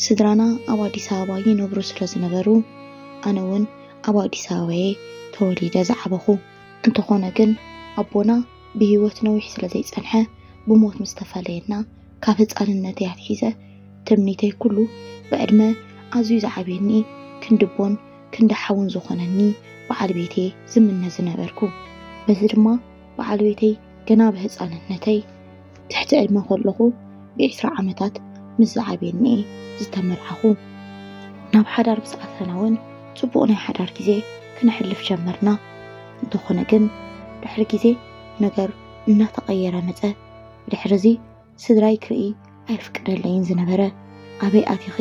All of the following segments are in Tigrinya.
ስድራና ኣብ ኣዲስ ኣበባ ይነብሩ ስለ ዝነበሩ፣ ኣነ እውን ኣብ ኣዲስ ኣበባ'የ ተወሊደ ዝዓበኹ። እንተኾነ ግን ኣቦና ብህይወት ነዊሕ ስለ ዘይጸንሐ፣ ብሞት ምስ ተፈለየና፣ ካብ ህጻንነተይ ኣትሒዘ ትምኒተይ ኩሉ ብዕድመ ኣዝዩ ዝዓብየኒ ክንዲ ኣቦን ክንዲ ሓውን ዝኾነኒ በዓል ቤቴ ዝምነ ዝነበርኩ። በዚ ድማ በዓል ቤተይ ገና ብህጻንነተይ ትሕቲ ዕድመ ከለኹ ብዒስራ ዓመታት ምስ ዝዓብየኒ እየ ዝተመርዓኹ። ናብ ሓዳር ምስ ኣተና እውን ጽቡቕ ናይ ሓዳር ግዜ ክነሕልፍ ጀመርና። እንተኾነ ግን ድሕሪ ግዜ ነገር እናተቐየረ መጸ። ብድሕሪ እዚ ስድራይ ክርኢ ኣይፍቀደለይን ዝነበረ። ኣበይ ኣቲኺ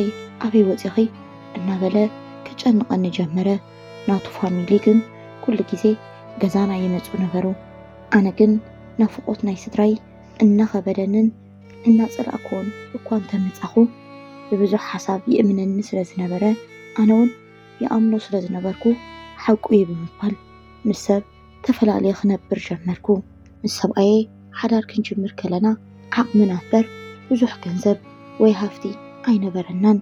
ኣበይ ወጺኺ እናበለ ክጨንቐኒ ጀመረ። ናቱ ፋሚሊ ግን ኩሉ ግዜ ገዛና ይመጹ ነበሩ። ኣነ ግን ናፍቖት ናይ ስድራይ እናኸበደንን እናጸላእክዎን እኳ እንተመጻኹ፣ ብብዙሕ ሓሳብ ይእምነኒ ስለ ዝነበረ፣ ኣነ እውን ይኣምኖ ስለ ዝነበርኩ፣ ሓቁ እዩ ብምባል ምስ ሰብ ተፈላልየ ክነብር ጀመርኩ። ምስ ሰብኣየይ ሓዳር ክንጅምር ከለና ዓቕምና እምበር ብዙሕ ገንዘብ ወይ ሃፍቲ ኣይነበረናን።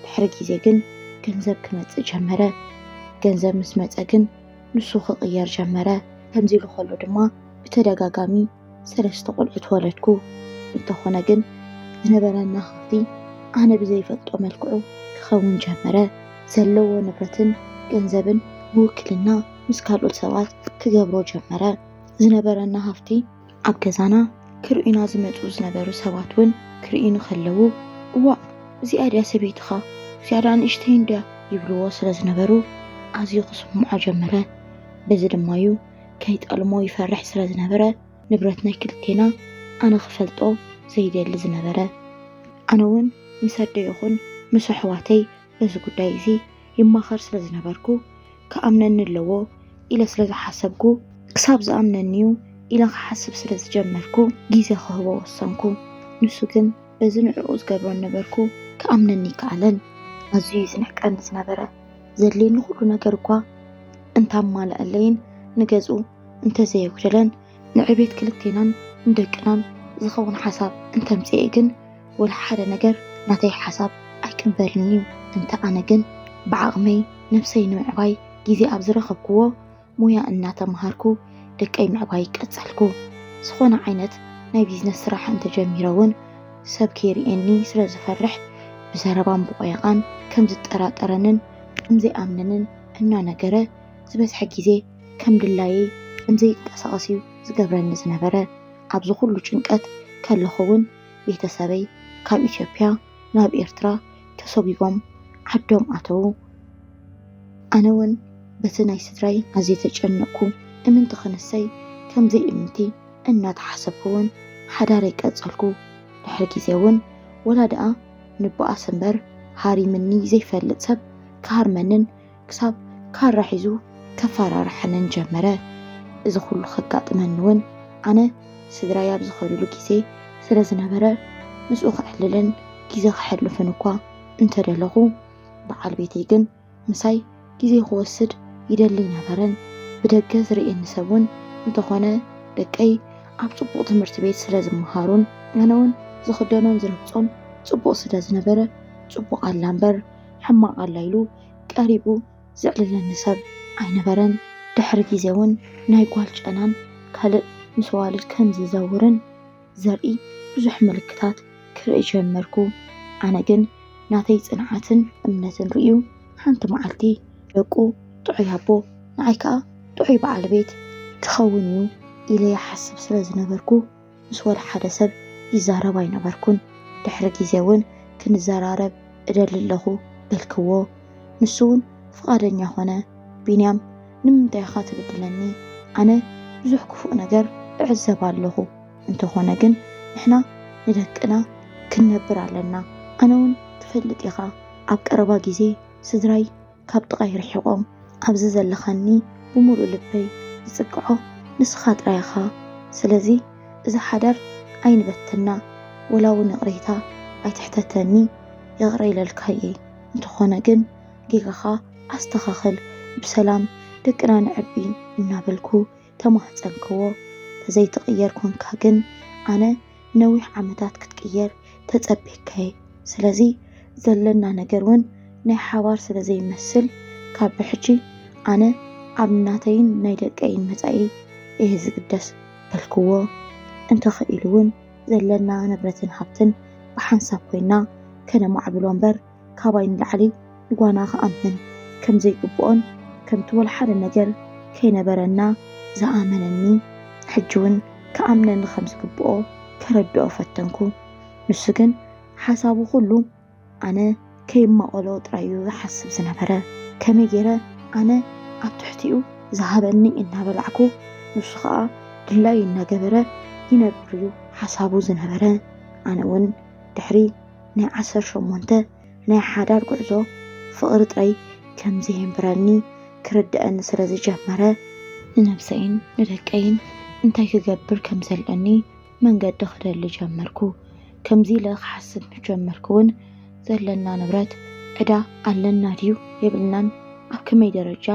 ድሕሪ ግዜ ግን ገንዘብ ክመጽእ ጀመረ። ገንዘብ ምስ መጸ ግን ንሱ ክቕየር ጀመረ። ከምዚ ኢሉ ከሎ ድማ ብተደጋጋሚ ሰለስተ ቆልዑት ወለድኩ። እንተኾነ ግን ዝነበረና ሃፍቲ ኣነ ብዘይፈልጦ መልክዑ ክኸውን ጀመረ። ዘለዎ ንብረትን ገንዘብን ብውክልና ምስ ካልኦት ሰባት ክገብሮ ጀመረ። ዝነበረና ሃፍቲ ኣብ ገዛና ክርእዩና ዝመጹ ዝነበሩ ሰባት እውን ክርእዩኒ ከለዉ፣ "እዋእ፣ እዚኣ ድያ ሰበይትኻ? እዚኣ ደኣ ንእሽተይ እንድያ?" ይብልዎ ስለ ዝነበሩ ኣዝዩ ክስምዖ ጀመረ። በዚ ድማ እዩ ከይጠልሞ ይፈርሕ ስለ ዝነበረ፣ ንብረት ናይ ክልቴና ኣነ ክፈልጦ ዘይደሊ ዝነበረ። ኣነ እውን ምስ ኣደ ይኹን ምስ ኣሕዋተይ በዚ ጉዳይ እዚ ይማኸር ስለ ዝነበርኩ፣ ክኣምነኒ ኣለዎ ኢለ ስለ ዝሓሰብኩ፣ ክሳብ ዝኣምነኒ'ዩ ኢለ ክሓስብ ስለ ዝጀመርኩ፣ ግዜ ክህቦ ወሰንኩ። ንሱ ግን በዚ ንዕኡ ዝገብሮ ነበርኩ ክኣምነኒ ኣይከኣለን። ኣዝዩ እዩ ዝንዕቀኒ ዝነበረ። ዘድልየኒ ኩሉ ነገር እኳ እንተማልኣለይን ንገዝኡ እንተዘየጉደለን፣ ንዕቤት ክልቴናን ንደቅናን ዝኸውን ሓሳብ እንተምጽኤ ግን፣ ወላ ሓደ ነገር ናተይ ሓሳብ ኣይቅበልን እዩ። እንተ ኣነ ግን ብዓቕመይ ነብሰይ ንምዕባይ ግዜ ኣብ ዝረኸብክዎ ሞያ እናተምሃርኩ ደቀይ ምዕባይ ቀጸልኩ። ዝኾነ ዓይነት ናይ ቢዝነስ ስራሕ እንተጀሚረ እውን ሰብ ከይርእየኒ ስለ ዝፈርሕ፣ ብዘረባን ብቆየቓን ከም ዝጠራጠረንን ከም ዘይኣምነንን እናነገረ፣ ዝበዝሐ ግዜ ከም ድላየይ ከም ዘይንቀሳቐስ እዩ ዝገብረኒ ዝነበረ። ኣብዚ ኩሉ ጭንቀት ከለኹ እውን ቤተሰበይ ካብ ኢትዮጵያ ናብ ኤርትራ ተሰጒጎም ዓዶም ኣተዉ። ኣነ እውን በቲ ናይ ስድራይ ኣዝየ ተጨነቕኩ። እምንቲ ክንሰይ ከም ዘይእምንቲ እናተሓሰብኩ እውን ሓዳረይ ቀጸልኩ። ድሕሪ ግዜ እውን ወላ ደኣ ንበኣስ እምበር ሃሪምኒ ዘይፈልጥ ሰብ ክሃርመንን ክሳብ ካራ ሒዙ ከፈራርሐንን ጀመረ። እዚ ኩሉ ከጋጥመኒ እውን ኣነ ስድራይ ኣብ ዝኸድሉ ግዜ ስለ ዝነበረ፣ ምስኡ ከዕልልን ግዜ ከሕልፍን እኳ እንተደለኹ፣ በዓል ቤተይ ግን ምሳይ ግዜ ክወስድ ይደሊ ኣይነበረን። ብደገ ዝርእየኒ ሰብ እውን እንተኾነ፣ ደቀይ ኣብ ጽቡቕ ትምህርቲ ቤት ስለ ዝመሃሩን ኣነ እውን ዝኽደኖን ዝረግጾን ጽቡቕ ስለ ዝነበረ፣ ጽቡቕ ኣላ እምበር ሕማቕ ኣላ ኢሉ ቀሪቡ ዘዕልለኒ ሰብ ኣይነበረን። ድሕሪ ግዜ እውን ናይ ጓል ጨናን ካልእ ምስ ኣዋልድ ከም ዝዘውርን ዘርኢ ብዙሕ ምልክታት ክርኢ ጀመርኩ። ኣነ ግን ናተይ ጽንዓትን እምነትን ርእዩ፣ ሓንቲ መዓልቲ ደቁ ጥዑይ ኣቦ፣ ንዓይ ከኣ ጥዑይ በዓል ቤት ክኸውን እዩ ኢለ ይሓስብ ስለ ዝነበርኩ፣ ምስ ወላ ሓደ ሰብ ይዛረብ ኣይነበርኩን። ድሕሪ ግዜ እውን ክንዘራረብ እደሊ ኣለኹ በልክዎ። ንሱ እውን ፍቓደኛ ኾነ። ቢንያም፣ ንምንታይ ኢኻ ትብድለኒ? ኣነ ብዙሕ ክፉእ ነገር እዕዘብ ኣለኹ። እንተኾነ ግን ንሕና ንደቅና ክንነብር ኣለና። ኣነ እውን ትፈልጥ ኢኻ፣ ኣብ ቀረባ ግዜ ስድራይ ካብ ጥቓይ ርሒቖም። ኣብዚ ዘለኻኒ ብምሉእ ልበይ ዝጽግዖ ንስኻ ጥራይ ኢኻ። ስለዚ እዚ ሓዳር ኣይንበትና፣ ወላ እውን ይቕሬታ ኣይትሕተተኒ፣ ይቕረ ኢለልካ እየ። እንተኾነ ግን ጌጋኻ ኣስተኻኽል፣ ብሰላም ደቅና ነዕቢ እናበልኩ ተማህጸንክዎ። ተዘይትቕየር ኮንካ ግን ኣነ ነዊሕ ዓመታት ክትቅየር ተጸቤካየ። ስለዚ ዘለና ነገር እውን ናይ ሓባር ስለ ዘይመስል፣ ካብ ብሕጂ ኣነ ኣብ ናተይን ናይ ደቀይን መጻኢ እየ ዝግደስ በልክዎ። እንተኽኢሉ እውን ዘለና ንብረትን ሃብትን ብሓንሳብ ኮይና ከነማዕብሎ እምበር፣ ካባይ ንላዕሊ ንጓና ክኣምን ከም ዘይግብኦን ከምቲ ወላ ሓደ ነገር ከይነበረና ዝኣመነኒ፣ ሕጂ እውን ክኣምነኒ ከም ዝግብኦ ከረድኦ ፈተንኩ። ንሱ ግን ሓሳቡ ኩሉ ኣነ ከይማቐሎ ጥራይ እዩ ዝሓስብ ዝነበረ። ከመይ ገይረ ኣነ ኣብ ትሕቲኡ ዝሃበኒ እናበላዕኩ፣ ንሱ ኸኣ ድላዩ እናገበረ ይነብር እዩ ሓሳቡ ዝነበረ። ኣነ እውን ድሕሪ ናይ ዓሰርተ ሸሞንተ ናይ ሓዳር ጉዕዞ፣ ፍቕሪ ጥራይ ከም ዘየንብረኒ ክርድኣኒ ስለ ዝጀመረ፣ ንነብሰይን ንደቀይን እንታይ ክገብር ከም ዘለኒ መንገዲ ክደሊ ጀመርኩ። ከምዚ ኢለ ክሓስብ ምስ ጀመርኩ እውን፣ ዘለና ንብረት ዕዳ ኣለና ድዩ የብልናን፣ ኣብ ከመይ ደረጃ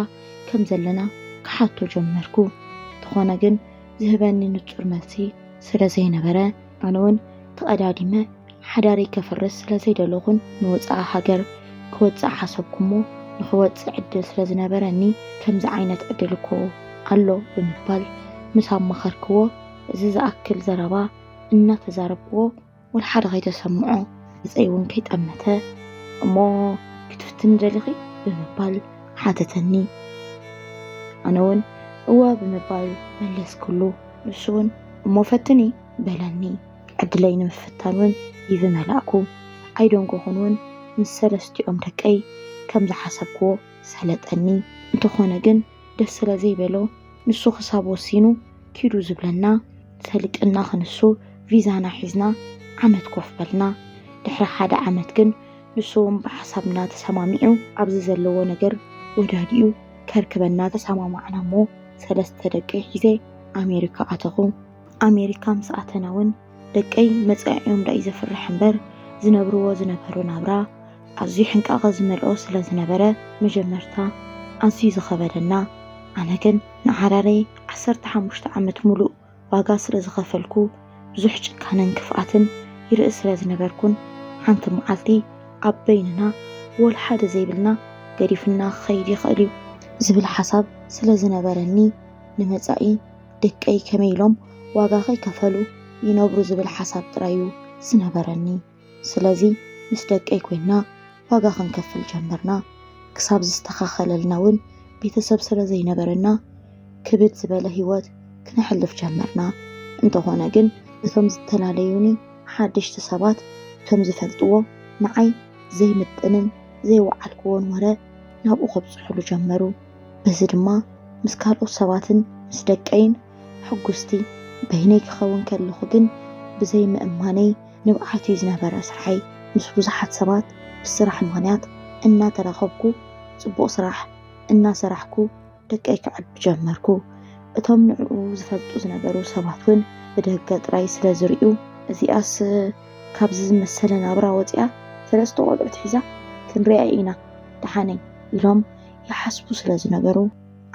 ከም ዘለና ክሓቶ ጀመርኩ። እንተኾነ ግን ዝህበኒ ንጹር መልሲ ስለ ዘይነበረ፣ ኣነ እውን ተቐዳዲመ ሓዳረይ ከፍርስ ስለ ዘይደለኹን ንወጻኢ ሃገር ክወጽእ ሓሰብኩ እሞ፣ ንኽወጽእ ዕድል ስለ ዝነበረኒ ከምዚ ዓይነት ዕድል እኮ ኣሎ ብምባል ምስ ኣማኸርክዎ፣ እዚ ዝኣክል ዘረባ እናተዛረብክዎ ወላ ሓደ ከይተሰምዖ፣ ገጸይ እውን ከይጠመተ፣ "እሞ ክትፍትኒ ደሊኺ?" ብምባል ሓተተኒ። ኣነ እውን "እወ" ብምባል መለስክሉ። ንሱ እውን "እሞ ፈትኒ" በለኒ። ዕድለይ ንምፍታን እውን ዲቪ መላእኩ። ኣይደንጎኹን እውን ምስ ሰለስቲኦም ደቀይ ከም ዝሓሰብክዎ ሰለጠኒ። እንተኾነ ግን ደስ ስለ ዘይበሎ፣ ንሱ ክሳብ ወሲኑ ኪዱ ዝብለና፣ ሰሊጥና ክንሱ ቪዛና ሒዝና ዓመት ኮፍ በልና። ድሕሪ ሓደ ዓመት ግን ንሱ እውን ብሓሳብና ተሰማሚዑ፣ ኣብዚ ዘለዎ ነገር ወዳዲኡ ከርክበና ተሰማማዕና እሞ፣ ሰለስተ ደቀይ ሒዘ ኣሜሪካ ኣተኹ። ኣሜሪካ ምስ ኣተና እውን ደቀይ መጻኢኦም ደኣ እዩ ዘፍርሕ እምበር፣ ዝነብርዎ ዝነበሩ ናብራ ኣዝዩ ሕንቃቐ ዝመልኦ ስለ ዝነበረ፣ መጀመርታ ኣዝዩ ዝኸበደና። ኣነ ግን ንሓዳረይ ዓሰርተ ሓሙሽተ ዓመት ሙሉእ ዋጋ ስለ ዝኸፈልኩ፣ ብዙሕ ጭካነን ክፍኣትን ይርኢ ስለ ዝነበርኩን፣ ሓንቲ መዓልቲ ኣብ በይንና ወላ ሓደ ዘይብልና ገዲፍና ክኸይድ ይኽእል እዩ ዝብል ሓሳብ ስለ ዝነበረኒ፣ ንመጻኢ ደቀይ ከመይ ኢሎም ዋጋ ከይከፈሉ ይነብሩ ዝብል ሓሳብ ጥራይ እዩ ዝነበረኒ። ስለዚ ምስ ደቀይ ኮይንና ዋጋ ክንከፍል ጀመርና። ክሳብ ዝተኻኸለልና እውን ቤተሰብ ስለ ዘይነበረና፣ ክብድ ዝበለ ህይወት ክነሕልፍ ጀመርና። እንተኾነ ግን፣ እቶም ዝተላለዩኒ ሓደሽቲ ሰባት፣ እቶም ዝፈልጥዎ፣ ንዓይ ዘይምጥንን ዘይወዓልክዎን ወረ ናብኡ ከብጽሑሉ ጀመሩ። በዚ ድማ ምስ ካልኦት ሰባትን ምስ ደቀይን ሕጉስቲ በይነይ ክኸውን ከለኹ ግን፣ ብዘይ ምእማነይ ንብዓት እዩ ዝነበረ ስርሐይ። ምስ ብዙሓት ሰባት ብስራሕ ምኽንያት እናተራኸብኩ፣ ጽቡቕ ስራሕ እናሰራሕኩ ደቀይ ከዕቢ ጀመርኩ። እቶም ንዕኡ ዝፈልጡ ዝነበሩ ሰባት እውን ብደገ ጥራይ ስለ ዝርእዩ፣ "እዚኣስ ካብዚ ዝመሰለ ናብራ ወጺኣ ሰለስተ ቆልዑት ሒዛ ክንሪኣ ኢና ደሓነይ" ኢሎም ይሓስቡ ስለ ዝነበሩ፣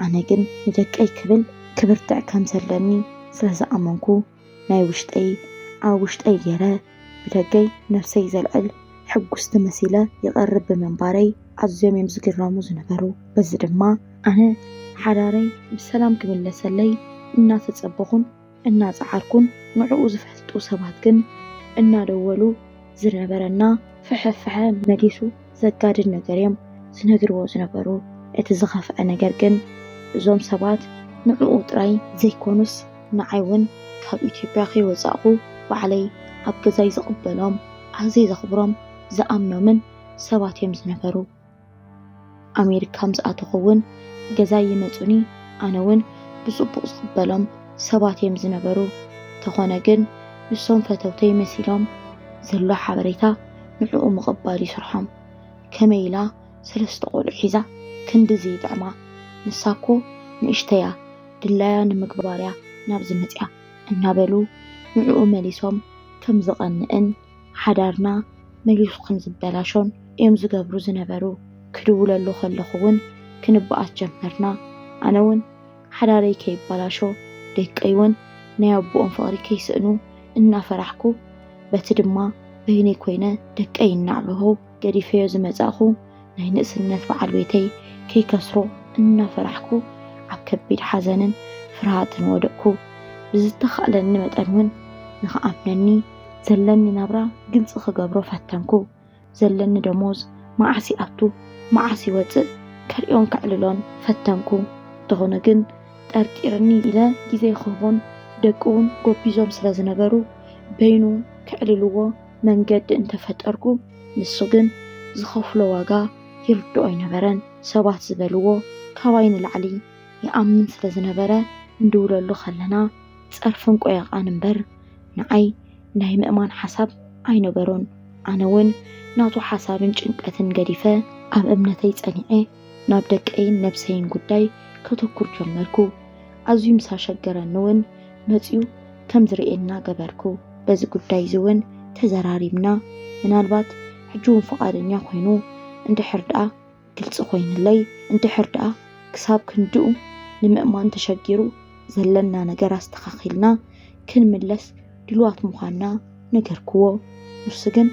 ኣነ ግን ንደቀይ ክብል ክብርትዕ ከም ዘለኒ ስለ ዝኣመንኩ፣ ናይ ውሽጠይ ኣብ ውሽጠይ ገይረ ብደገይ ነብሰይ ዘልዕል ሕጉስቲ መሲለ ይቐርብ ብምንባረይ ኣዝዮም እዮም ዝግረሙ ዝነበሩ። በዚ ድማ ኣነ ሓዳረይ ብሰላም ክምለሰለይ እናተጸበኹን እናጸዓርኩን፣ ንዕኡ ዝፈልጡ ሰባት ግን እናደወሉ ዝነበረና ፍሕፍሐ መሊሱ ዘጋድድ ነገር እዮም ዝነግርዎ ዝነበሩ። እቲ ዝኸፍአ ነገር ግን፣ እዞም ሰባት ንዕኡ ጥራይ ዘይኮኑስ፣ ንዓይ እውን ካብ ኢትዮጵያ ከይወጻእኹ ባዕለይ ኣብ ገዛይ ዝቕበሎም፣ ኣዝየ ዘኽብሮም፣ ዝኣምኖምን ሰባት እዮም ዝነበሩ። ኣሜሪካ ምስ ኣተኹ እውን ገዛይ ይመጹኒ፣ ኣነ እውን ብጽቡቕ ዝቕበሎም ሰባት እዮም ዝነበሩ። እንተኾነ ግን፣ ንሶም ፈተውተይ መሲሎም፣ ዘሎ ሓበሬታ ንዕኡ ምቕባል እዩ ስርሖም። ከመይ ኢላ ሰለስተ ቆልዑ ሒዛ ክንድዚ ይጥዕማ? ንሳ እኮ ንእሽተያ፣ ድላያ ንምግባር እያ ናብዚ መጽያ እናበሉ ንዕኡ መሊሶም ከም ዝቐንእን ሓዳርና መሊሱ ከም ዝበላሾን እዮም ዝገብሩ ዝነበሩ። ክድውለሉ ከለኹ እውን ክንበኣስ ጀመርና። ኣነ እውን ሓዳረይ ከይበላሾ፣ ደቀይ እውን ናይ ኣቦኦም ፍቕሪ ከይስእኑ እናፈራሕኩ፣ በቲ ድማ በይነይ ኮይነ ደቀይ እናዕበኹ ገዲፈዮ ዝመጻእኹ ናይ ንእስነት በዓል ቤተይ ከይከስሮ እናፈራሕኩ ኣብ ከቢድ ሓዘንን ፍርሃትን ወደቅኩ። ብዝተኻእለኒ መጠን እውን ንኽኣምነኒ ዘለኒ ናብራ ግልጺ ክገብሮ ፈተንኩ። ዘለኒ ደሞዝ መዓስ ይኣቱ መዓስ ይወጽእ ከርእዮን ከዕልሎን ፈተንኩ። እንተኾነ ግን ጠርጢርኒ ኢለ ግዜ ክህቦን ደቂ እውን ጎቢዞም ስለ ዝነበሩ በይኑ ከዕልልዎ መንገዲ እንተፈጠርኩ ንሱ ግን ዝኸፍሎ ዋጋ ይርድኦ ኣይነበረን። ሰባት ዝበልዎ ካባይ ንላዕሊ ይኣምን ስለ ዝነበረ እንድውለሉ ከለና ጸርፍን ቆየቓን እምበር ንዓይ ናይ ምእማን ሓሳብ ኣይነበሮን። ኣነ እውን ናቱ ሓሳብን ጭንቀትን ገዲፈ ኣብ እምነተይ ጸኒዐ ናብ ደቀይን ነብሰይን ጉዳይ ከተኩር ጀመርኩ። ኣዝዩ ምስ ኣሸገረኒ እውን መጺኡ ከም ዝርእየና ገበርኩ። በዚ ጉዳይ እዚ እውን ተዘራሪብና ምናልባት ሕጂ እውን ፍቓደኛ ኮይኑ እንድሕር ደኣ ግልጺ ኮይንለይ እንድሕር ደኣ ክሳብ ክንድኡ ንምእማን ተሸጊሩ ዘለና ነገር ኣስተኻኺልና ክንምለስ ድልዋት ምዃንና ነገርክዎ። ንሱ ግን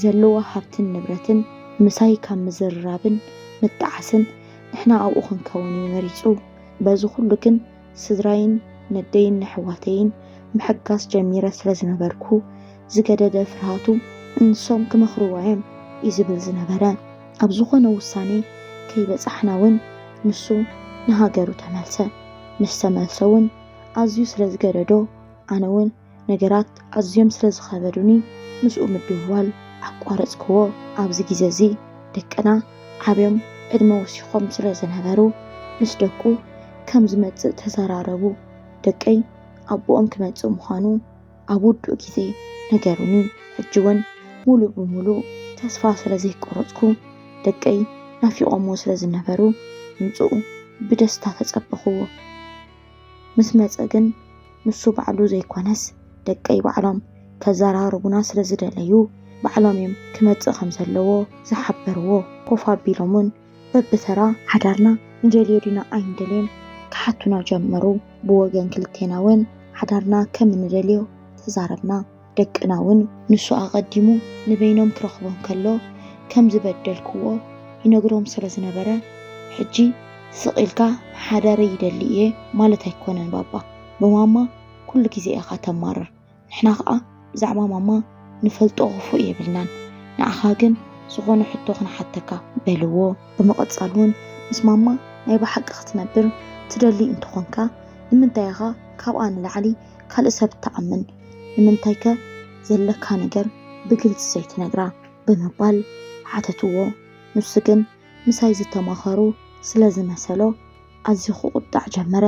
ዘለዎ ሃብትን ንብረትን ምሳይ ካብ ምዝርራብን ምጥዓስን ንሕና ኣብኡ ክንከውን እዩ መሪጹ። በዚ ኩሉ ግን ስድራይን ነደይን ነሕዋተይን ምሕጋዝ ጀሚረ ስለ ዝነበርኩ ዝገደደ ፍርሃቱ ንሶም ክመኽርዋ እዮም እዩ ዝብል ዝነበረ። ኣብ ዝኾነ ውሳኔ ከይበጻሕና እውን ንሱ ንሃገሩ ተመልሰ። ምስ ተመልሰ እውን ኣዝዩ ስለ ዝገደዶ ኣነ እውን ነገራት ኣዝዮም ስለ ዝኸበዱኒ ምስኡ ምድውዋል ኣቋረጽክዎ። ኣብዚ ግዜ እዚ ደቅና ዓብዮም ዕድመ ወሲኾም ስለ ዝነበሩ ምስ ደቁ ከም ዝመጽእ ተዘራረቡ። ደቀይ ኣቦኦም ክመጽእ ምዃኑ ኣብ ውዱእ ግዜ ነገሩኒ። ሕጂ እውን ሙሉእ ብሙሉእ ተስፋ ስለ ዘይቆረጽኩ ደቀይ ናፊቖምዎ ስለ ዝነበሩ ምምጽኡ ብደስታ ተጸበኽዎ። ምስ መጸ ግን ንሱ ባዕሉ ዘይኮነስ ደቀይ ባዕሎም ከዘራርቡና ስለ ዝደለዩ ባዕሎም እዮም ክመጽእ ከም ዘለዎ ዝሓበርዎ። ኮፍ ኣቢሎም እውን በብተራ ሓዳርና ንደልዮ ዲና ኣይንደልዮን ክሓቱና ጀመሩ። ብወገን ክልቴና እውን ሓዳርና ከም እንደልዮ ተዛረብና። ደቅና እውን ንሱ ኣቐዲሙ ንበይኖም ክረኽቦም ከሎ ከም ዝበደልክዎ ይነግሮም ስለ ዝነበረ ሕጂ ስቕ ኢልካ ሓዳረይ ይደሊ እየ ማለት ኣይኮነን ባባ። ብማማ ኩሉ ግዜ ኢኻ ተማርር። ንሕና ኸኣ ብዛዕባ ማማ ንፈልጦ ክፉእ የብልናን። ንዓኻ ግን ዝኾነ ሕቶ ክንሓተካ በልዎ። ብምቕጻል እውን ምስ ማማ ናይ ብሓቂ ክትነብር ትደሊ እንተኾንካ ንምንታይ ኢኻ ካብኣ ንላዕሊ ካልእ ሰብ ትኣምን? ንምንታይከ ዘለካ ነገር ብግልጺ ዘይትነግራ? ብምባል ሓተትዎ። ንሱ ግን ምሳይ ዝተማኸሩ ስለ ዝመሰሎ ኣዝዩ ክቑጣዕ ጀመረ።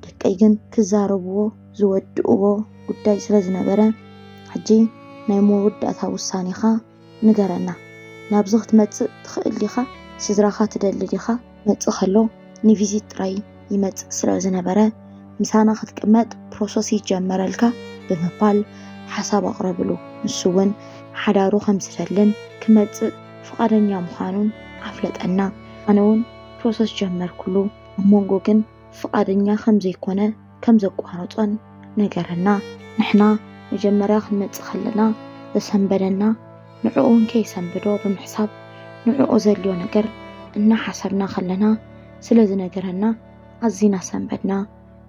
ደቀይ ግን ክዛረብዎ ዝወድእዎ ጉዳይ ስለ ዝነበረ ሕጂ ናይ መወዳእታ ውሳኔኻ ንገረና። ናብዚ ክትመጽእ ትኽእል ዲኻ? ስድራኻ ትደሊ ዲኻ? መጽእ ከሎ ንቪዚት ጥራይ ይመጽእ ስለ ዝነበረ ምሳና ክትቅመጥ ፕሮሰስ ይጀመረልካ ብምባል ሓሳብ ኣቕረብሉ። ንሱ እውን ሓዳሩ ከም ዝደልን ክመጽእ ፍቓደኛ ምዃኑን ኣፍለጠና። ኣነ እውን ፕሮሰስ ጀመርኩሉ። ኣብ መንጎ ግን ፍቓደኛ ከም ዘይኮነ ከም ዘቋረጾን ነገረና። ንሕና መጀመርያ ክንመጽእ ከለና ዘሰንበደና ንዕኡ እውን ከይሰንብዶ ብምሕሳብ ንዕኡ ዘድልዮ ነገር እናሓሰብና ከለና ስለ ዝነገረና ኣዚና ሰንበድና።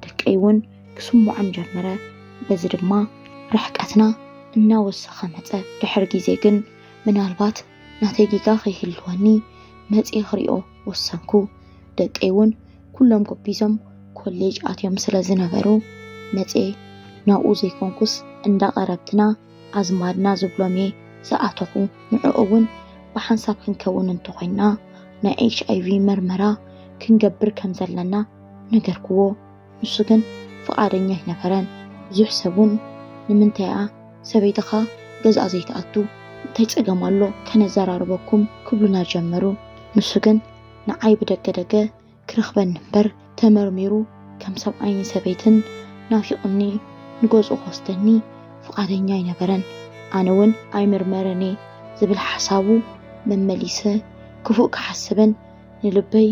ደቀይ እውን ክስምዖም ጀመረ። በዚ ድማ ርሕቀትና እናወሰኸ መጸ። ድሕሪ ግዜ ግን ምናልባት ናተይ ጌጋ ከይህልወኒ መጽየ ክሪኦ ወሰንኩ። ደቀይ እውን ኩሎም ጎቢዞም ኮሌጅ ኣትዮም ስለ ዝነበሩ መጽየ ናብኡ ዘይኮንኩስ እንዳ ቀረብትና ኣዝማድና ዝብሎም እየ ዝኣተኹ። ንዕኡ እውን ብሓንሳብ ክንከውን እንተኾይንና ናይ ኤች ኣይ ቪ መርመራ ክንገብር ከም ዘለና ነገርክዎ። ንሱ ግን ፍቓደኛ ኣይነበረን። ብዙሕ ሰብ እውን ንምንታይ እያ ሰበይትኻ ገዝኣ ዘይትኣቱ? እንታይ ጸገም ኣሎ ከነዘራርበኩም ክብሉና ጀመሩ። ንሱ ግን ንዓይ ብደገ ደገ ክረኽበኒ እምበር ተመርሚሩ ከም ሰብኣይን ሰበይትን ናፊቑኒ ንገዝኡ ክወስደኒ ፍቓደኛ ኣይነበረን። ኣነ እውን ኣይምርመርን እየ ዝብል ሓሳቡ መመሊሰ ክፉእ ክሓስብን ንልበይ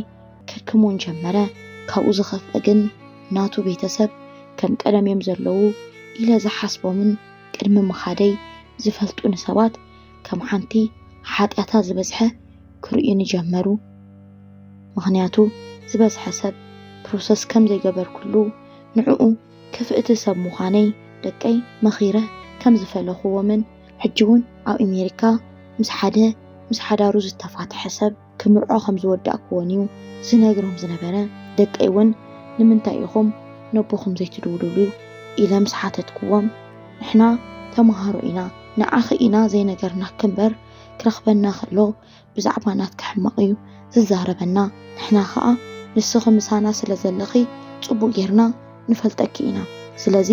ከድክሞን ጀመረ። ካብኡ ዝኸፍአ ግን ናቱ ቤተሰብ ከም ቀደም እዮም ዘለዉ ኢለ ዝሓስቦምን ቅድሚ ምኻደይ ዝፈልጡኒ ሰባት ከም ሓንቲ ሓጢኣታ ዝበዝሐ ክርእዩኒ ጀመሩ። ምኽንያቱ ዝበዝሐ ሰብ ፕሮሰስ ከም ዘይገበርኩሉ፣ ንዕኡ ክፍእቲ ሰብ ምዃነይ ደቀይ መኺረ ከም ዝፈለኹዎምን ሕጂ እውን ኣብ ኣሜሪካ ምስ ሓደ ምስ ሓዳሩ ዝተፋትሐ ሰብ ክምርዖ ከም ዝወዳእኩዎን እዩ ዝነግሮም ዝነበረ። ደቀይ እውን ንምንታይ ኢኹም ነቦኹም ዘይትድውሉሉ ኢለ ምስ ሓተትኩዎም፣ ንሕና ተምሃሮ ኢና፣ ንዓኺ ኢና ዘይነገርናኪ እምበር ክረኽበና ከሎ ብዛዕባ ናትኪ ሕማቕ እዩ ዝዛረበና። ንሕና ኸኣ ንስኺ ምሳና ስለ ዘለኺ ጽቡቕ ጌርና ንፈልጠኪ ኢና። ስለዚ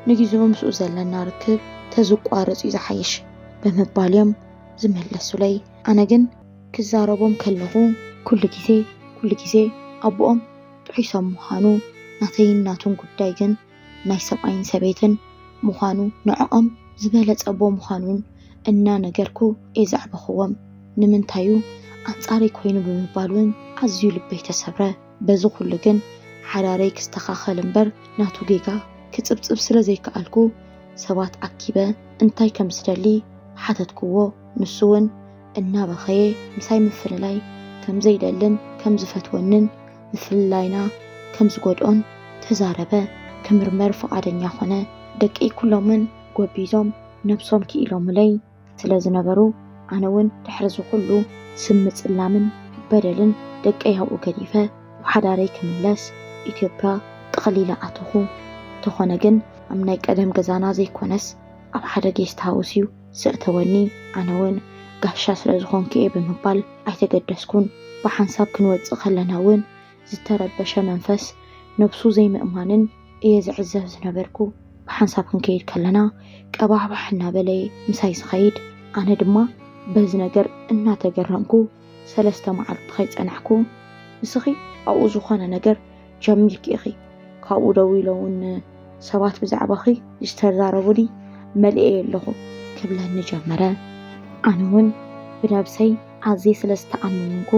ንጊዜኡ ምስኡ ዘለና ርክብ ተዝቋረጽ እዩ ዝሓይሽ ብምባል እዮም ዝመለሱለይ። ኣነ ግን ክዛረቦም ከለኹ ኩሉ ግዜ ኩሉ ግዜ ኣቦኦም ጥሒሶም ምዃኑ ናተይን ናቱን ጉዳይ ግን ናይ ሰብኣይን ሰበይትን ምዃኑ ንዕኦም ዝበለጸ ኣቦ ምዃኑን እናነገርኩ እየ ዘዕበኽዎም። ንምንታዩ ኣንጻረይ ኮይኑ ብምባል እውን ኣዝዩ ልበይ ተሰብረ። በዚ ኩሉ ግን ሓዳረይ ክስተኻኸል እምበር ናቱ ጌጋ ክጽብጽብ ስለ ዘይከኣልኩ ሰባት ኣኪበ እንታይ ከም ዝደሊ ሓተትኩዎ። ንሱ እውን እናበኸየ ምሳይ ምፍልላይ ከም ዘይደልን ከም ዝፈትወንን ምፍልላይና ከም ዝጎድኦን ተዛረበ። ክምርመር ፍቓደኛ ኾነ። ደቀይ ኩሎምን ጎቢዞም ነብሶም ክኢሎምለይ ስለ ዝነበሩ፣ ኣነ እውን ድሕሪ እዚ ኩሉ ስም ምጽላምን በደልን ደቀይ ኣብኡ ገዲፈ ኣብ ሓዳረይ ክምለስ ኢትዮጵያ ጠቕሊለ ኣተኹ። እንተኾነ ግን ኣብ ናይ ቀደም ገዛና ዘይኮነስ ኣብ ሓደ ጌስት ሃውስ እዩ ዘእተወኒ። ኣነ እውን ጋሻ ስለ ዝኾንኩ እየ ብምባል ኣይተገደስኩን። ብሓንሳብ ክንወጽእ ከለና እውን ዝተረበሸ መንፈስ ነብሱ ዘይምእማንን እየ ዝዕዘብ ዝነበርኩ። ብሓንሳብ ክንከይድ ከለና ቀባሕባሕ እናበለ ምሳይ ዝኸይድ፣ ኣነ ድማ በዚ ነገር እናተገረምኩ ሰለስተ መዓልቲ ከይጸናሕኩ፣ ንስኺ ኣብኡ ዝኾነ ነገር ጀሚርኪ ኢኺ፣ ካብኡ ደው ኢለ እውን ሰባት ብዛዕባኺ ዝተዛረቡኒ መሊኤ ኣለኹ ክብለኒ ጀመረ። ኣነ እውን ብነብሰይ ኣዝየ ስለ ዝተኣመንኩ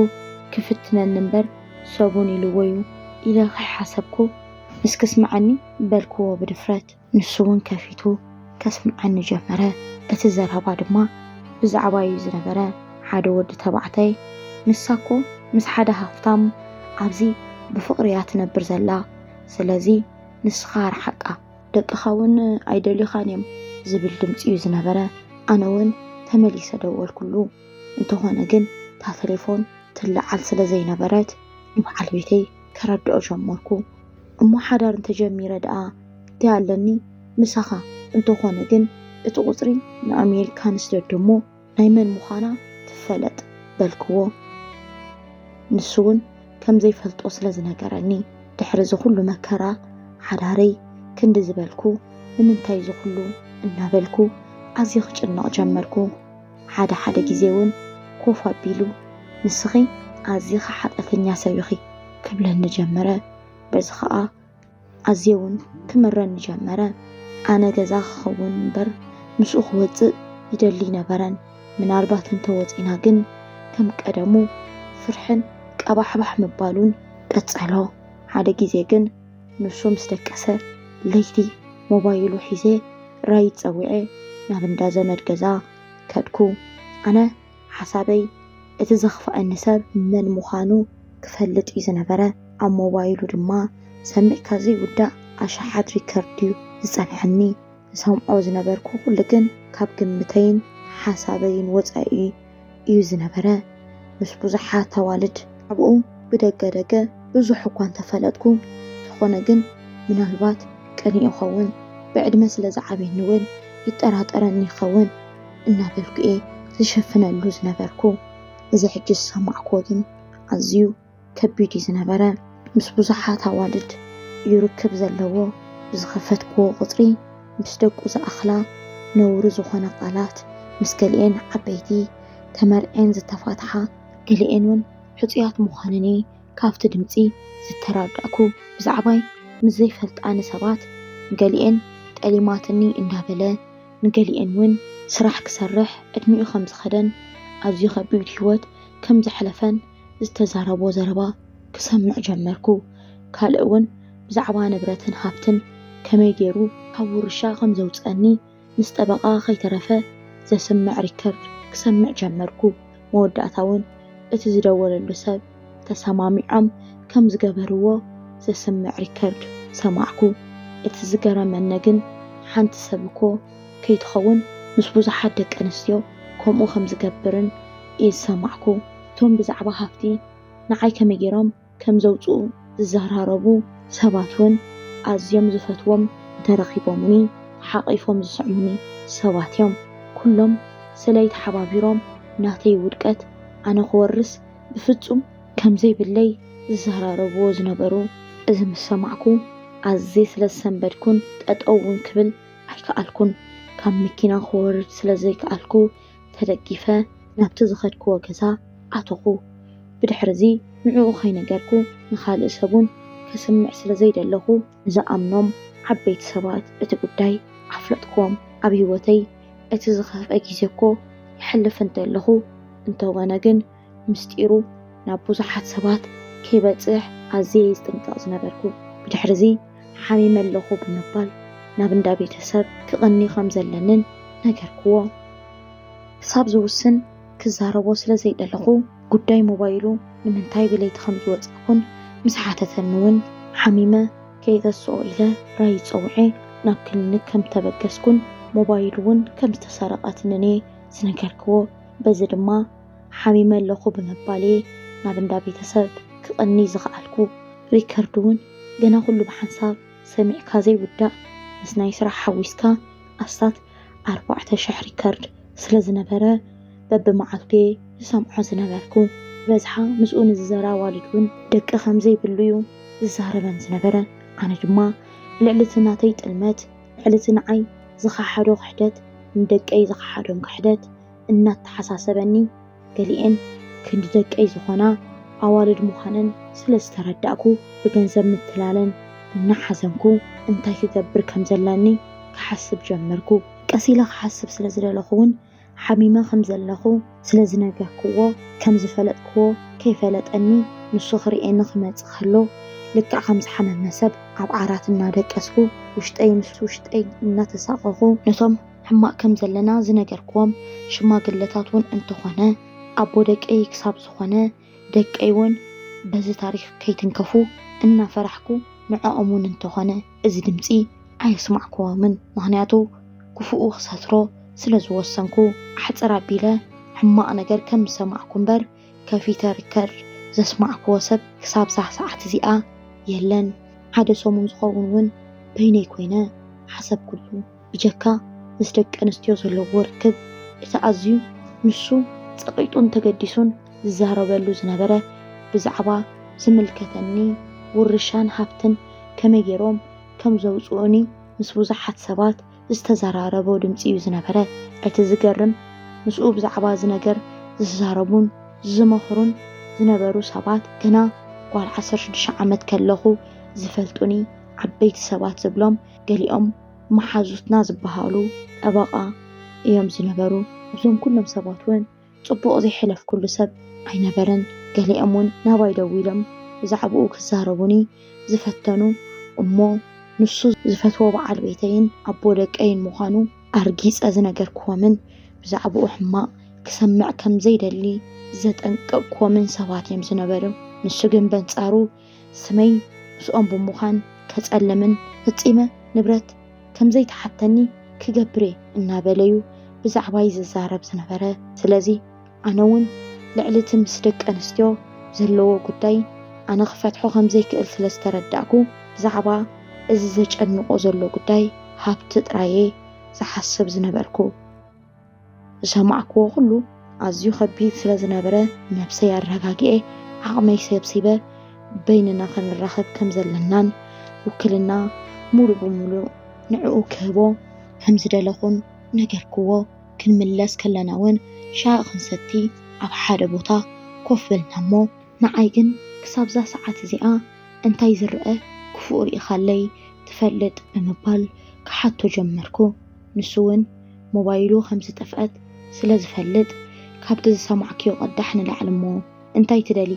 ክፍትነኒ እምበር ሰቡን ኢልዎ እዩ ኢለ ከይሓሰብኩ፣ እስኪ ስምዓኒ በልክዎ ብድፍረት። ንሱ እውን ከፊቱ ከስምዓኒ ጀመረ። እቲ ዘረባ ድማ ብዛዕባይ እዩ ዝነበረ። ሓደ ወዲ ተባዕታይ፣ ንሳ እኮ ምስ ሓደ ሃፍታም ኣብዚ ብፍቕሪ እያ ትነብር ዘላ፣ ስለዚ ንስኻ ኣርሓቃ፣ ደቅኻ እውን ኣይደልዩኻን እዮም ዝብል ድምፂ እዩ ዝነበረ። ኣነ እውን ተመሊሰ ደወልኩሉ። እንተኾነ ግን እታ ቴሌፎን ትለዓል ስለ ዘይነበረት ንበዓል ቤተይ ከረድኦ ጀመርኩ። እሞ ሓዳር እንተጀሚረ ደኣ እንታይ ኣለኒ ምሳኻ? እንተኾነ ግን እቲ ቁፅሪ ንኣሜሪካ ንስደዶ እሞ ናይ መን ምዃና ትፈለጥ በልክዎ። ንሱ እውን ከም ዘይፈልጦ ስለ ዝነገረኒ፣ ድሕሪ እዚ ኩሉ መከራ ሓዳረይ ክንዲ ዝበልኩ፣ ንምንታይ እዚ ኩሉ እናበልኩ ኣዝየ ክጭነቕ ጀመርኩ። ሓደ ሓደ ግዜ እውን ኮፍ ኣቢሉ፣ ንስኺ ኣዚኺ ሓጢኣተኛ ሰብ ኢኺ ክብለኒ ጀመረ። በዚ ኸኣ ኣዝየ እውን ክምረኒ ጀመረ። ኣነ ገዛ ክኸውን እምበር ምስኡ ክወጽእ ይደሊ ኣይነበረን። ምናልባት እንተወጺና ግን ከም ቀደሙ ፍርሕን ቀባሕባሕ ምባሉን ቀጸሎ። ሓደ ግዜ ግን ንሱ ምስ ደቀሰ ለይቲ ሞባይሉ ሒዘ ራይድ ጸዊዐ ናብ እንዳ ዘመድ ገዛ ከድኩ። ኣነ ሓሳበይ እቲ ዘኽፍኣኒ ሰብ መን ምዃኑ ክፈልጥ እዩ ዝነበረ። ኣብ ሞባይሉ ድማ ሰሚዕካ ዘይውዳእ ኣሽሓት ሪከርድ እዩ ዝጸንሐኒ። ዝሰምዖ ዝነበርኩ ኩሉ ግን ካብ ግምተይን ሓሳበይን ወጻኢ እዩ ዝነበረ። ምስ ብዙሓት ኣዋልድ ኣብኡ ብደገ ደገ ብዙሕ እኳ እንተፈለጥኩ፣ እንተኾነ ግን ምናልባት ቅንኢ ይኸውን፣ ብዕድመ ስለ ዝዓበየኒ እውን ይጠራጠረኒ ይኸውን እናበልኩ እየ ዝሽፍነሉ ዝነበርኩ። እዚ ሕጂ ዝሰማዕክዎ ግን ኣዝዩ ከቢድ እዩ ዝነበረ። ምስ ብዙሓት ኣዋልድ እዩ ርክብ ዘለዎ። ብዝኸፈትክዎ ቁጽሪ ምስ ደቁ ዝኣኽላ ነውሪ ዝኾነ ቃላት፣ ምስ ገሊኤን ዓበይቲ ተመርዕየን ዝተፋትሓ፣ ገሊኤን እውን ሕጹያት ምዃነን እየ ካብቲ ድምጺ ዝተረዳእኩ። ብዛዕባይ ምስ ዘይፈልጣኒ ሰባት፣ ንገሊኤን ጠሊማትኒ እንዳበለ፣ ንገሊኤን እውን ስራሕ ክሰርሕ ዕድሚኡ ከም ዝኸደን ኣዝዩ ከቢድ ህይወት ከም ዘሕለፈን ዝተዛረቦ ዘረባ ክሰምዕ ጀመርኩ። ካልእ እውን ብዛዕባ ንብረትን ሃብትን ከመይ ገይሩ ካብ ውርሻ ከም ዘውጸኒ ምስ ጠበቓ ከይተረፈ ዘስምዕ ሪከርድ ክሰምዕ ጀመርኩ። መወዳእታ እውን እቲ ዝደወለሉ ሰብ ተሰማሚዖም ከም ዝገበርዎ ዘስምዕ ሪከርድ ሰማዕኩ። እቲ ዝገረመኒ ግን ሓንቲ ሰብ እኮ ከይትኸውን ምስ ብዙሓት ደቂ ኣንስትዮ ከምኡ ከም ዝገብርን እዩ ዝሰማዕኩ። እቶም ብዛዕባ ሃብቲ ንዓይ ከመይ ገይሮም ከም ዘውፅኡ ዝዘራረቡ ሰባት እውን ኣዝዮም ዝፈትዎም እንተረኺቦምኒ ሓቒፎም ዝስዕሙኒ ሰባት እዮም። ኩሎም ስለይ ተሓባቢሮም ናተይ ውድቀት ኣነ ክወርስ ብፍጹም ከም ዘይብለይ ዝዘራረብዎ ዝነበሩ። እዚ ምስ ሰማዕኩ ኣዝየ ስለ ዝሰንበድኩን ጠጠው እውን ክብል ኣይከኣልኩን። ካብ መኪና ክወርድ ስለ ዘይከኣልኩ ተደጊፈ ናብቲ ዝኸድክዎ ገዛ ኣተኹ። ብድሕሪ እዚ ንዕኡ ከይነገርኩ ንኻልእ ሰብ እውን ከስምዕ ስለ ዘይደለኹ ንዝኣምኖም ዓበይቲ ሰባት እቲ ጉዳይ ኣፍለጥክዎም። ኣብ ህይወተይ እቲ ዝኸፍአ ግዜ እኮ ይሕልፍ እንተለኹ እንተኾነ ግን ምስጢሩ ናብ ብዙሓት ሰባት ከይበጽሕ ኣዝየ ዝጥንቀቕ ዝነበርኩ። ብድሕሪ እዚ ሓሚመ ኣለኹ ብምባል ናብ እንዳ ቤተሰብ ክቕኒ ከም ዘለንን ነገርክዎ። ክሳብ ዝውስን ክዛረቦ ስለ ዘይደለኹ ጉዳይ ሞባይሉ ንምንታይ ብለይቲ ከም ዝወጻኩን ምስ ሓተተኒ እውን ሓሚመ ከይረስኦ ኢለ ራይ ጸውዐ ናብ ክሊኒክ ከም ተበገስኩን ሞባይሉ እውን ከም ዝተሰረቐትንን እየ ዝነገርክዎ። በዚ ድማ ሓሚመ ኣለኹ ብምባል እየ ናብ እንዳ ቤተሰብ ክቕኒ ዝኸኣልኩ። ሪከርድ እውን ገና ኩሉ ብሓንሳብ ሰሚዕካ ዘይውዳእ ምስ ናይ ስራሕ ሓዊስካ ኣስታት ኣርባዕተ ሽሕ ሪከርድ ስለ ዝነበረ በብመዓልቱ እየ ዝሰምዖ ዝነበርኩ። ብበዝሓ ምስኡ ንዝዘራ ኣዋልድ እውን ደቂ ከም ዘይብሉ እዩ ዝዛረበን ዝነበረ። ኣነ ድማ ልዕሊ እቲ ናተይ ጥልመት፣ ልዕሊ እቲ ንዓይ ዝኸሓዶ ክሕደት፣ ንደቀይ ዝኸሓዶም ክሕደት እናተሓሳሰበኒ፣ ገሊኤን ክንዲ ደቀይ ዝኾና ኣዋልድ ምዃነን ስለ ዝተረዳእኩ፣ ብገንዘብ ምትላለን እናሓዘንኩ እንታይ ክገብር ከም ዘለኒ ክሓስብ ጀመርኩ። ቀስ ኢለ ክሓስብ ስለ ዝደለኹ እውን ሓሚመ ከም ዘለኹ ስለ ዝነገርክዎ፣ ከም ዝፈለጥክዎ ከይፈለጠኒ ንሱ ክርእየኒ ክመጽእ ከሎ፣ ልክዕ ከም ዝሓመመ ሰብ ኣብ ዓራት እናደቀስኩ፣ ውሽጠይ ምስ ውሽጠይ እናተሳቐኹ፣ ነቶም ሕማቕ ከም ዘለና ዝነገርክዎም ሽማግለታት እውን እንተኾነ፣ ኣቦ ደቀይ ክሳብ ዝኾነ፣ ደቀይ እውን በዚ ታሪኽ ከይትንከፉ እናፈራሕኩ፣ ንዕኦም እውን እንተኾነ እዚ ድምፂ ኣየስማዕክዎምን። ምኽንያቱ ክፉኡ ክሰትሮ ስለ ዝወሰንኩ፣ ኣሕፅር ኣቢለ ሕማቕ ነገር ከም ዝሰማዕኩ እምበር፣ ከፊተ ሪከርድ ዘስማዕክዎ ሰብ ክሳብ እዛ ሰዓት እዚኣ የለን። ሓደ ሰሙን ዝኸውን እውን በይነይ ኮይነ ሓሰብኩሉ። ብጀካ ምስ ደቂ ኣንስትዮ ዘለዎ ርክብ፣ እቲ ኣዝዩ ንሱ ጸቒጡን ተገዲሱን ዝዛረበሉ ዝነበረ፣ ብዛዕባ ዝምልከተኒ ውርሻን ሃብትን ከመይ ገይሮም ከም ዘውጽኡኒ ምስ ብዙሓት ሰባት ዝተዘራረቦ ድምጺ እዩ ዝነበረ። እቲ ዝገርም፣ ምስኡ ብዛዕባ እዚ ነገር ዝዛረቡን ዝመኽሩን ዝነበሩ ሰባት፣ ገና ጓል ዓሰርተ ሽዱሽተ ዓመት ከለኹ ዝፈልጡኒ ዓበይቲ ሰባት ዝብሎም፣ ገሊኦም መሓዙትና ዝበሃሉ ጠበቓ እዮም ዝነበሩ። እዞም ኩሎም ሰባት እውን ጽቡቕ ዘይሕለፍኩሉ ሰብ ኣይነበረን። ገሊኦም እውን ናባይ ደዊሎም ብዛዕባኡ ክዛረቡኒ ዝፈተኑ፣ እሞ ንሱ ዝፈትዎ በዓል ቤተይን ኣቦ ደቀይን ምዃኑ ኣርጊጸ ዝነገርክዎምን ብዛዕባኡ ሕማቕ ክሰምዕ ከም ዘይደሊ ዘጠንቀቕክዎምን ሰባት እዮም ዝነበሩ። ንሱ ግን በንጻሩ ስመይ ምስኦም ብምዃን ከጸልምን ፈጺመ ንብረት ከም ዘይተሓተኒ ክገብር እየ እናበለዩ ብዛዕባይ ዝዛረብ ዝነበረ። ስለዚ ኣነ እውን ልዕሊ እቲ ምስ ደቂ ኣንስትዮ ዘለዎ ጉዳይ ኣነ ክፈትሖ ከም ዘይክእል ስለ ዝተረዳእኩ፣ ብዛዕባ እዚ ዘጨንቆ ዘሎ ጉዳይ ሃብቲ ጥራየ ዝሓስብ ዝነበርኩ። ዝሰማዕክዎ ኩሉ ኣዝዩ ከቢድ ስለ ዝነበረ፣ ነብሰይ ኣረጋጊኤ፣ ዓቕመይ ሰብሲበ፣ በይንና ክንራኸብ ከም ዘለናን ውክልና ሙሉእ ብሙሉእ ንዕኡ ክህቦ ከም ዝደለኹን ነገርክዎ። ክንምለስ ከለና እውን ሻሂ ክንሰቲ ኣብ ሓደ ቦታ ኮፍ በልና እሞ፣ ንዓይ ግን ክሳብ እዛ ሰዓት እዚኣ እንታይ ዝረኣ ክፉእ ርኢኻለይ ትፈልጥ ብምባል ክሓቶ ጀመርኩ። ንሱ እውን ሞባይሉ ከም ዝጠፍአት ስለ ዝፈልጥ፣ ካብቲ ዝሰማዕክዮ ቅዳሕ ንላዕሊ እሞ እንታይ ትደሊ?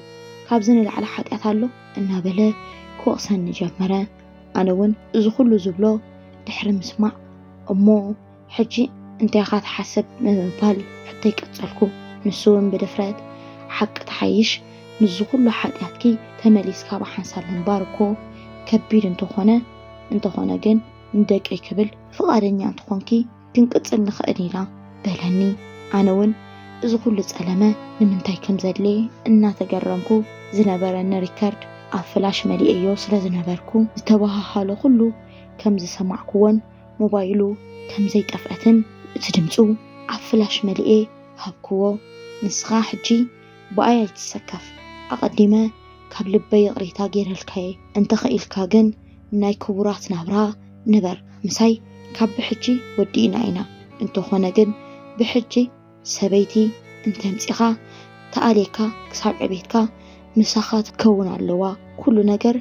ካብዚ ንላዕሊ ሓጢኣት ኣሎ? እናበለ ክወቕሰኒ ጀመረ። ኣነ እውን እዚ ኩሉ ዝብሎ ድሕሪ ምስማዕ፣ እሞ ሕጂ እንታይ ኢኻ ትሓስብ ንምባል ሕቶይ ቀጸልኩ። ንሱ እውን ብድፍረት ሓቂ ትሓይሽ፣ ምስዚ ኩሉ ሓጢኣትኪ ተመሊስካ ብሓንሳብ ምንባር እኮ ከቢድ እንተኾነ፣ እንተኾነ ግን ንደቀይ ክብል ፍቓደኛ እንተኾንኪ ክንቅጽል ንኽእል ኢና በለኒ። ኣነ እውን እዚ ኩሉ ጸለመ ንምንታይ ከም ዘድልየ እናተገረምኩ ዝነበረኒ ሪከርድ ኣብ ፍላሽ መሊኤዮ ስለ ዝነበርኩ ዝተባሃሃሎ ኩሉ ከም ዝሰማዕኩዎን ሞባይሉ ከም ዘይጠፍአትን እቲ ድምፁ ኣብ ፍላሽ መሊኤ ሃብክዎ። ንስኻ ሕጂ ብኣይ ኣይትሰከፍ፣ ኣቐዲመ ካብ ልበይ ይቕሬታ ገይረልካየ። እንተኽኢልካ ግን ናይ ክቡራት ናብራ ንበር። ምሳይ ካብ ብሕጂ ወዲእና ኢና። እንተኾነ ግን ብሕጂ ሰበይቲ እንተምፂኻ ተኣልየካ ክሳብ ዕቤትካ ምሳኻ ክትከውን ኣለዋ። ኩሉ ነገር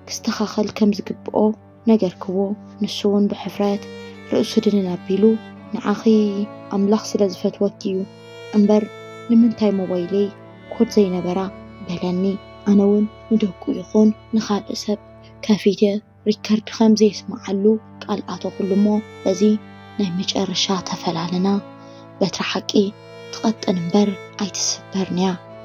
ክስተኻኸል ከም ዝግብኦ ነገርክዎ። ንሱ እውን ብሕፍረት ርእሱ ድንን ኣቢሉ፣ "ንዓኺ ኣምላኽ ስለ ዝፈትወኪ እዩ እምበር ንምንታይ ሞባይለይ ኮድ ዘይነበራ?" በለኒ። ኣነ እውን ንደቁ ይኹን ንኻልእ ሰብ ከፊተ ሪከርድ ከም ዘየስምዓሉ ቃል ኣተኹሉ እሞ፣ በዚ ናይ መጨረሻ ተፈላለና። በትሪ ሓቂ ትቐጥን እምበር ኣይትስበርን እያ።